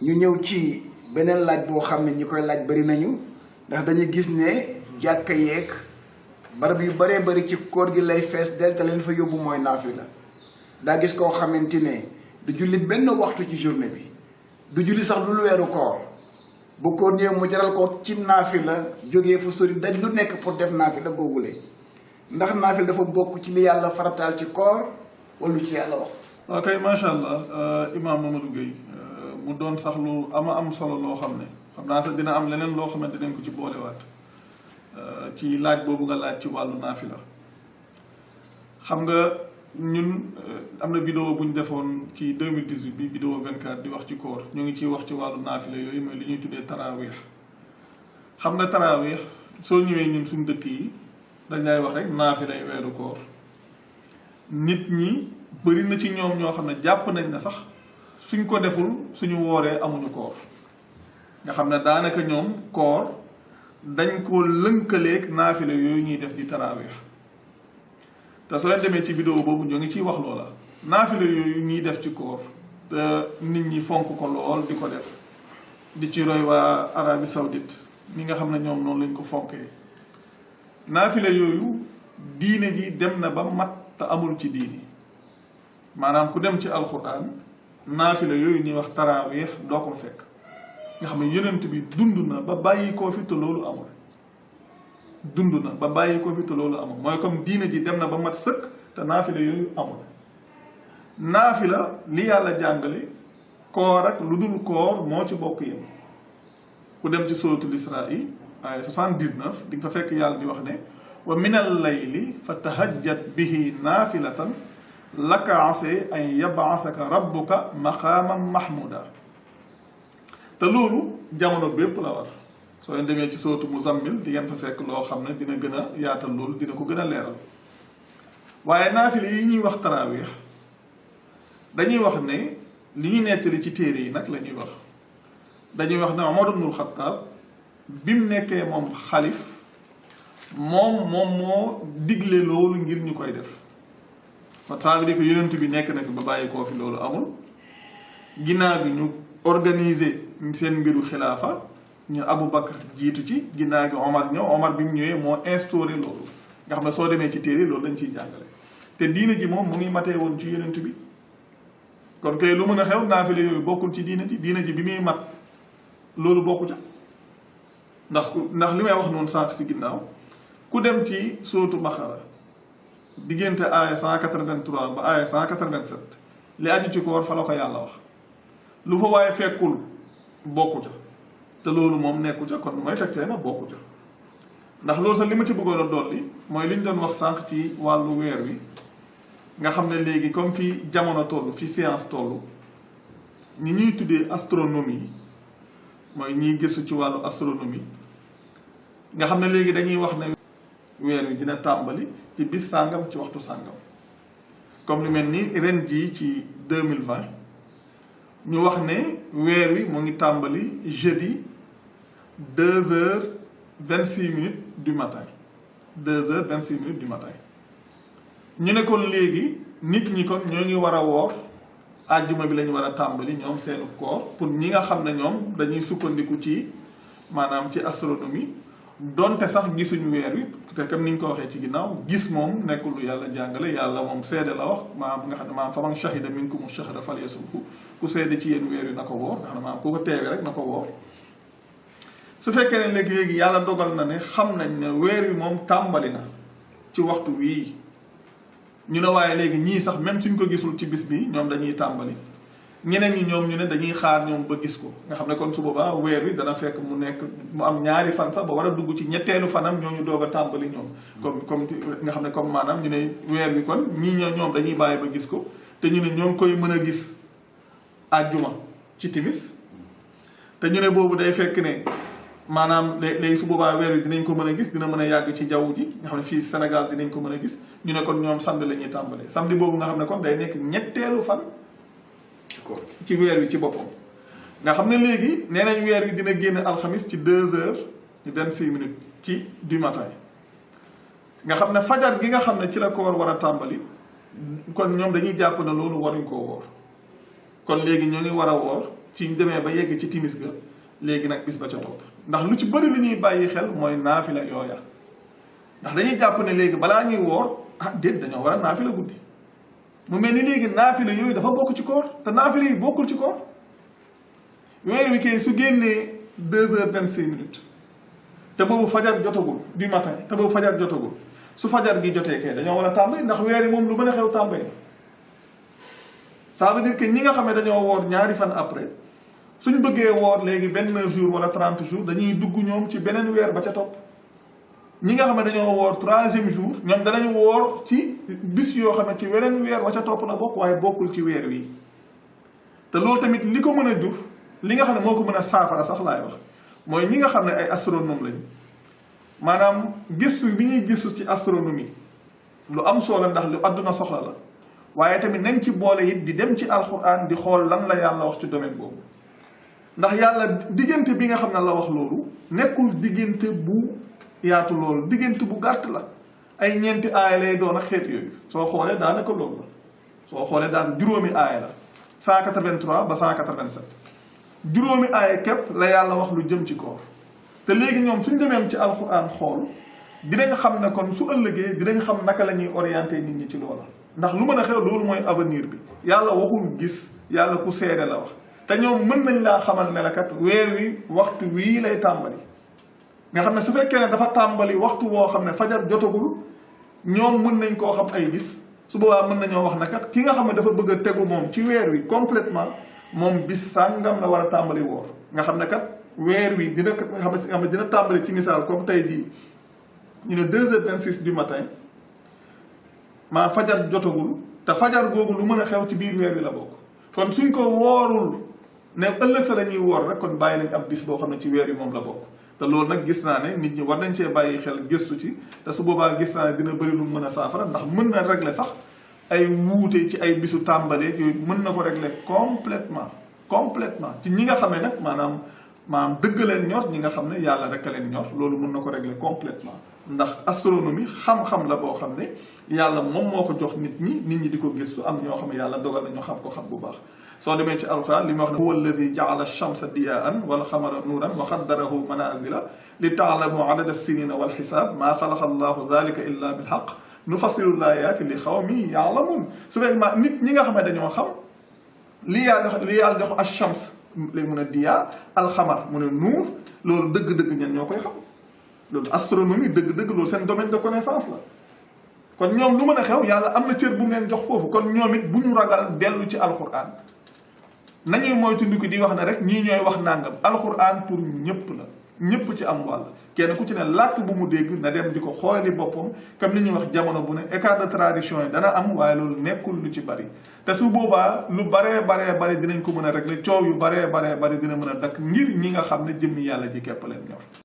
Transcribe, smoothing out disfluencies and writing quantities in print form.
ñu ñëw ci beneen laaj boo xam ne ñi koy laaj bari nañu ndax dañuy gis ne jàkka yeeg barab yu bëree bëri ci koor gi lay fees del te leen fa yóbbu mooy naafila daa gis koo xamante ne du julli benn waxtu ci journée bi du julli sax lu weeru koor bu koor ñëwee mu jaral ko ci naafila jógee fu sori daj lu nekk pour def naafila googule ndax naafila dafa bokk ci li yàlla farataal ci koor wala lu ci yàlla wax. ok macha allah Imam Mamadou Gueye mu doon sax lu am solo loo xam ne xam naa sax dina am leneen loo xamante dinañ ko ci boolewaat ci laaj boobu nga laaj ci wàllu naafila xam nga ñun am na vidéo bu ñu defoon ci 2018 bi vidéo 24 di wax ci koor ñu ngi ciy wax ci wàllu naafila yooyu mooy li ñuy tuddee taraawix xam nga taraawix soo ñëwee ñun suñ dëkk yi dañ lay wax rek naafilay weeru koor nit ñi bëri na ci ñoom ñoo xam ne jàpp nañ na sax suñ ko deful suñu wooree amuñu koor nga xam ne daanaka ñoom koor dañ ko lënkaleeg naafila yooyu ñuy def di taraawix te soo demee ci vidéo boobu ñoo ngi ciy wax loola naafila yooyu ñuy def ci koor te nit ñi fonk ko lool di ko def di ci roy waa Arabie Saoudite mi nga xam ne ñoom noonu lañ ko fonkee naafila yooyu diine ji dem na ba mat te amul ci diini maanaam ku dem ci alquran naafila yooyu ñuy wax taraawix doo ko fekk nga xam ne yonent bi dund na ba bàyyi koo fi te loolu amul dund na ba bàyyi ko fi te loolu amul mooy comme diine ji dem na ba mat sëkk te naafila yooyu amul naafila li yàlla jàngale koor ak lu dul koor moo ci bokk yem ku dem ci suratul Israa ay 79 di nga fa fekk yàlla di wax ne wa minal layli fa tahajjat bihi naafilatan laka ase an yabaasaka rabbuka maqaaman mahmuda te loolu jamono bépp la war soo leen demee ci sootu Muzammil di ngeen fa fekk loo xam ne dina gën a yaatal loolu dina ko gën a leeral waaye naafile yi ñuy wax taraawix dañuy wax ne li ñu nettali ci téere yi nag la ñuy wax dañuy wax ne Omar ibnul Xattaab bi mu nekkee moom xalif moom moo digle loolu ngir ñu koy def ça veut dire que yonent bi nekk na fi ba bàyyi koo fi loolu amul ginnaaw bi ñu organiser seen mbiru xilaafa ñu Abu Bakr jiitu ci ginnaaw gi Omar ñëw Omar bi mu ñëwee moo instauré loolu nga xam ne soo demee ci téere loolu dañ ciy jàngale te diine ji moom mu ngi matee woon ci yonent bi kon kay lu mën a xew naafile yooyu bokkul ci diine ji bi muy mat loolu bokku ca ndax li may wax noonu sànq ci ginnaaw ku dem ci sootu Baqara diggante aaya 183 ba aaya 187 li aju ci koor fa la ko yàlla wax lu fa waaye fekkul bokku ca te loolu moom nekku ca kon mooy fekkee na bokku ca ndax loolu sax li ma ci bëggoon a dolli mooy li ñu doon wax sànq ci wàllu weer wi nga xam ne léegi comme fi jamono toll fi science toll ñi ñuy tuddee astronomie mooy ñiy gëstu ci wàllu astronomie nga xam ne léegi dañuy wax ne weer wi dina tàmbali ci bis sàngam ci waxtu sàngam comme lu mel ni ren jii ci 2020 ñu wax ne weer wi mu ngi tàmbali jeudi 2h26 du matin 2h26 du matin ñu ne kon léegi nit ñi kon ñoo ngi war a woor àjjuma bi lañu war a tàmbali ñoom seenu koor pour ñi nga xam ne ñoom dañuy sukkandiku ci maanaam ci astronomie donte sax gisuñu weer wi te comme ni ñu ko waxee ci ginnaaw gis moom nekkul lu yàlla jàngale yàlla moom seede la wax maanaam nga xam ne maanaam faman shahida minkumu shahra falyasumhu ku seede ci yéen weer wi na ko woor nga xam ne maanaam ku ko teewee rek na ko woor su fekkee ne léegi yàlla dogal na ne xam nañ ne weer wi moom tàmbali na ci waxtu wii ñu ne waaye léegi ñii sax même suñ ko gisul ci bis bi ñoom dañuy tàmbali ñeneen ñi ñoom ñu ne dañuy xaar ñoom ba gis ko nga xam ne kon su boobaa weer wi dana fekk mu nekk mu am ñaari fan sax ba war a dugg ci ñetteelu fanam ñooñu doog a tàmbali ñoom comme nga xam ne comme maanaam ñu ne weer wi kon ñii ñoom dañuy bàyyi ba gis ko te ñu ne ñoo ngi koy mën a gis àjjuma ci timis te ñu ne boobu day fekk ne maanaam léegi su boobaa weer wi dinañ ko mën a gis dina mën a yàgg ci jaww ji nga xam ne fii Sénégal dinañ ko mën a gis ñu ne kon ñoom samedi la ñuy tàmbalee samedi boobu nga xam ne kon day nekk ñetteelu fan ci weer wi ci boppam nga xam ne léegi nee nañ weer wi dina génn alxamis ci 2h26 ci du matin nga xam ne fajar gi nga xam ne ci la koor war a tàmbali kon ñoom dañuy jàpp ne loolu waruñ koo woor kon léegi ñoo ngi war a woor ci demee ba yegg ci timis ga léegi nag bis ba ca topp ndax lu ci bëri lu ñuy bàyyi xel mooy naafila yooya ndax dañuy jàpp ne léegi balaa ñuy woor déet dañoo war a naafila guddi mu mel ni léegi naafila yooyu dafa bokk ci koor te naafila yi bokkul ci koor weer wi kay su génnee 2h26 te boobu fajar jotagul du matin te boobu fajar jotagul su fajar gi jotee kay dañoo war a tàmbali ndax weer yi moom lu mën a xew tàmbali ça veut dire que ñi nga xam ne dañoo woor ñaari fan après suñ bëggee woor léegi 29 jours wala 30 jours dañuy dugg ñoom ci beneen weer ba ca topp ñi nga xam ne dañoo woor 3e jour ñoom danañ woor ci bis yoo xam ne ci weneen weer ba ca topp la bokk waaye bokkul ci weer wi te loolu tamit li ko mën a jur li nga xam ne moo ko mën a saafara sax laay wax mooy ñi nga xam ne ay astronome lañu maanaam gëstu bi ñuy gëstu ci astronomie lu am solo ndax lu àdduna soxla la waaye tamit nañ ci boole it di dem ci alxuraan di xool lan la yàlla wax ci domaine boobu ndax yàlla diggante bi nga xam ne la wax loolu nekkul diggante bu yaatu loolu diggante bu gàtt la ay ñeenti aaya lay doon ak xeet yooyu soo xoolee daanaka loolu la soo xoolee daan juróomi aaya la 183 ba 187 juróomi aaya képp la yàlla wax lu jëm ci koor te léegi ñoom suñ demeem ci alxuraan xool dinañ xam ne kon su ëllëgee dinañ xam naka la ñuy orienté nit ñi ci loola ndax lu mën a xew loolu mooy avenir bi yàlla waxul gis yàlla ku seede la wax te ñoom mën nañ laa xamal ne la kat weer wi waxtu wii lay tàmbali nga xam ne su fekkee ne dafa tàmbali waxtu woo xam ne fajar jotagul ñoom mën nañ koo xam ay bis su boobaa mën nañoo wax ne kat ki nga xam ne dafa bëgg a tegu moom ci weer wi complètement moom bis sàngam la war a tàmbali woor nga xam ne kat weer wi dina xam ne dina tàmbali ci misaal comme tey jii ñu ne 2h26 du matin maa fajar jotagul te fajar googu lu mën a xew ci biir weer wi la bokk kon suñ ko woorul ne ëllëg sa la ñuy woor rek kon bàyyi nañ ab bis boo xam ne ci weer wi moom la bokk te loolu nag gis naa ne nit ñi war nañ cee bàyyi xel gëstu ci te su boobaa gis naa ne dina bëri lu mën a saafara ndax mën na régler sax ay wuute ci ay bisu tàmbalee yooyu mën na ko régler complètement ci ñi nga xam ne nag maanaam dëgg leen ñor ñi nga xam ne yàlla rek a leen ñor loolu mën na ko régler complètement ndax astronomie xam-xam la boo xam ne yàlla moom moo ko jox nit ñi di ko gëstu am ñoo xam ne yàlla dogal na ñu xam ko xam bu baax soo demee ci alquran li mu wax ne huwa alladi jaala alchamsa diyaan wal xamara nuuran wa qaddarahu manazila li taalamu adada alsinina walxisaab maa xalaqa allahu dalika illa bilxaq nufassilu laayaati li xawmi yaalamun su fekkee nit ñi nga xam ne dañoo xam li yàlla jox alchams léegi mun a diya alxamar mu ne nuur loolu dëgg-dëgg ñen ñoo koy xam loolu astronomie dëgg-dëgg loolu seen domaine de connaissance la kon ñoom lu mën a xew yàlla am na cër bu mu leen jox foofu kon ñoom it bu ñu ragal dellu ci alquran nañuy moytandiku di wax ne rek ñii ñooy wax nangam alquran pour ñëpp la ñëpp ci am wàll kenn ku ci ne làkk bu mu dégg na dem di ko xooli boppam comme ni ñuy wax jamono bu ne écart de tradition yi dana am waaye loolu nekkul lu ci bari te su boobaa lu baree bari dinañ ko mën a régler coow yu baree bari dina mën a dakk ngir ñi nga xam ne jëmmi yàlla ji képp leen ñor